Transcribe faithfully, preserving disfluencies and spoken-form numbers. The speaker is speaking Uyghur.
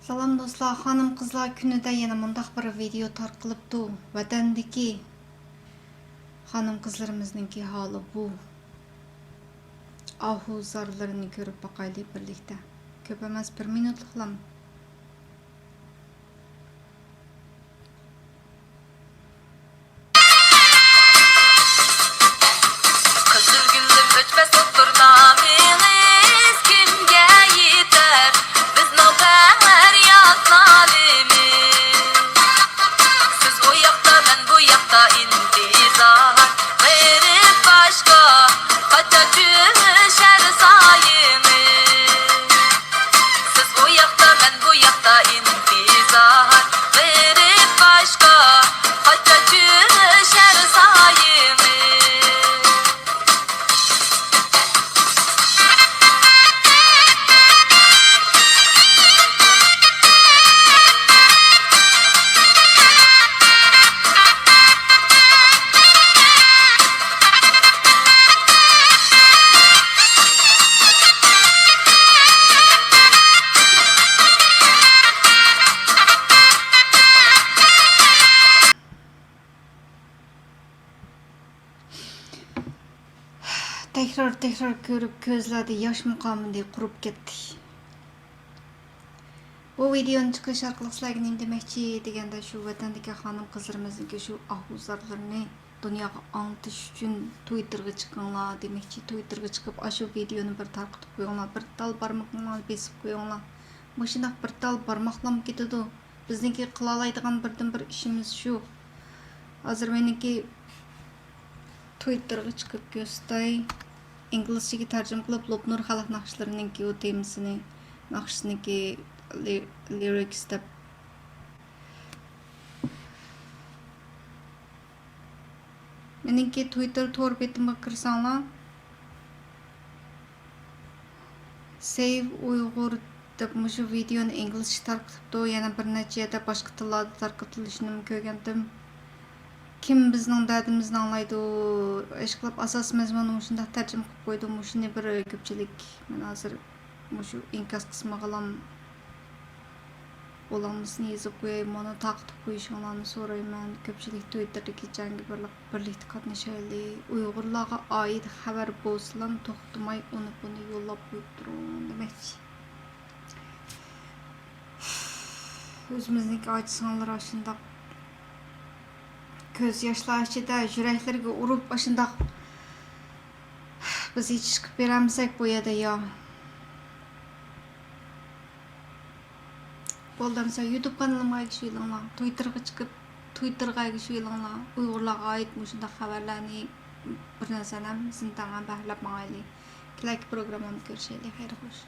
سالام دوستلار، خانىم قىزلار كۈنىدە يەنە مۇنداق بىر ۋىدېئو تارقىلىپتۇ. ۋەتەندىكى خانىم قىزلىرىمىزنىڭكى ھالى بۇ. ئاھۇ زارلىرىنى كۆرۈپ باقايلى بىرلىكتە. كۆپ ئەمەس، بىر مىنۇتلۇقلام. قىزىل گۈلۈم، ئۆچمەس ئوتتۇرا نامىڭىز كىمگە يېتەر؟ بىزنىڭ پەرياد نالىمىز. سىز ئۇ ياقتا، مەن بۇ ياقتا ئىنتىزار. غېرىب باشقا قاچان چۈشەر سايىڭىز؟ سىز ئۇ ياقتا، مەن بۇ ياقتا ئىنتىزار. غېرىب باشقا قاچان چۈشەر سايىڭىز؟ تەكرار، تەكرار كۆرۈپ، كۆزلەردە ياشمۇ قالمىدى، قۇرۇپ كەتتى. بۇ ۋىدېئونى چىقىرىش ئارقىلىق سىلەرگە نېمە دېمەكچى دېگەندە، شۇ ۋەتەندىكى خانىم قىزلىرىمىزنىڭكى شۇ ئاھۇ زارلىرىنى دۇنياغا ئاڭلىتىش ئۈچۈن تويتېرغا چىقىڭلار دېمەكچى. تويتېرغا چىقىپ، ئاشۇ ۋىدېئونى بىر تارقىتىپ قويۇڭلار، بىر تال بارمىقىڭلارنى بېسىپ قويۇڭلار. مۇشۇنداق بىر تال بارماقلام كېتىدۇ. بىزنىڭكى قىلالايدىغان بىردىنبىر ئىشىمىز شۇ. ھازىر مېنىڭكى تويتېرغا چىقىپ كۆرسىتەي. ئىنگلىزچىگە تەرجىمە قىلىپ، لوپنۇر خەلق ناخشىلىرىنىڭكى ئۇ تېمىسىنى، ناخشىسىنىڭكى لى-، لىرىكس دەپ. مېنىڭكى تويتېر تور بېتىمغا كىرسەڭلار، سېيۋ ئۇيغۇر دەپ مۇشۇ ۋىدېئونى ئىنگلىزچە تارقىتىپتۇ. يەنە بىر نەچچە يەردە باشقا تىللاردا تارقىتىلىشىنىمۇ كۆرگەنتىم. كىم بىزنىڭ دەردىمىزنى ئاڭلايدۇ؟ ئىشقىلىپ، ئاساسىي مەزمۇننى مۇشۇنداق تەرجىمە قىلىپ قويدۇم. مۇشۇنى بىر كۆپچىلىك، مەن ھازىر مۇشۇ ئىنكاس قىسمىغىلام بولغانمىسىنى يېزىپ قوياي، مانا تارقىتىپ قويۇشۇڭلارنى سورايمەن. كۆپچىلىك تويتېردىكى جەڭگە بىرلىك-، بىرلىكتە قاتنىشايلى. ئۇيغۇرلارغا ئائىت خەۋەر بولسىلا توختىماي ئۇنى بۇنى يوللاپ قويۇپ تۇرۇڭ دېمەكچى. ئۆزىمىزنىڭكى ئاچا-سىڭىللار ئاشۇنداق كۆز ياشلار ئىچىدە يۈرەكلىرىگە ئۇرۇپ ئاشۇنداق بىز ھېچ چىقىپ بېرەلمىسەك بۇ يەردە يا. بولدى ئەمسە يۇتۇب قانىلىمغا ئەگىشىۋېلىڭلار. تويتېرغا چىقىپ، تويتېرغا ئەگىشىۋېلىڭلار. ئۇيغۇرلارغا ئائىت مۇشۇنداق خەۋەرلەرنى بىر نەرسىنى ھەممىسىنى تەڭ بەھرىلەپ ماڭايلى. كېلەركى پروگراممامدا كۆرۈشەيلى. خەير خوش.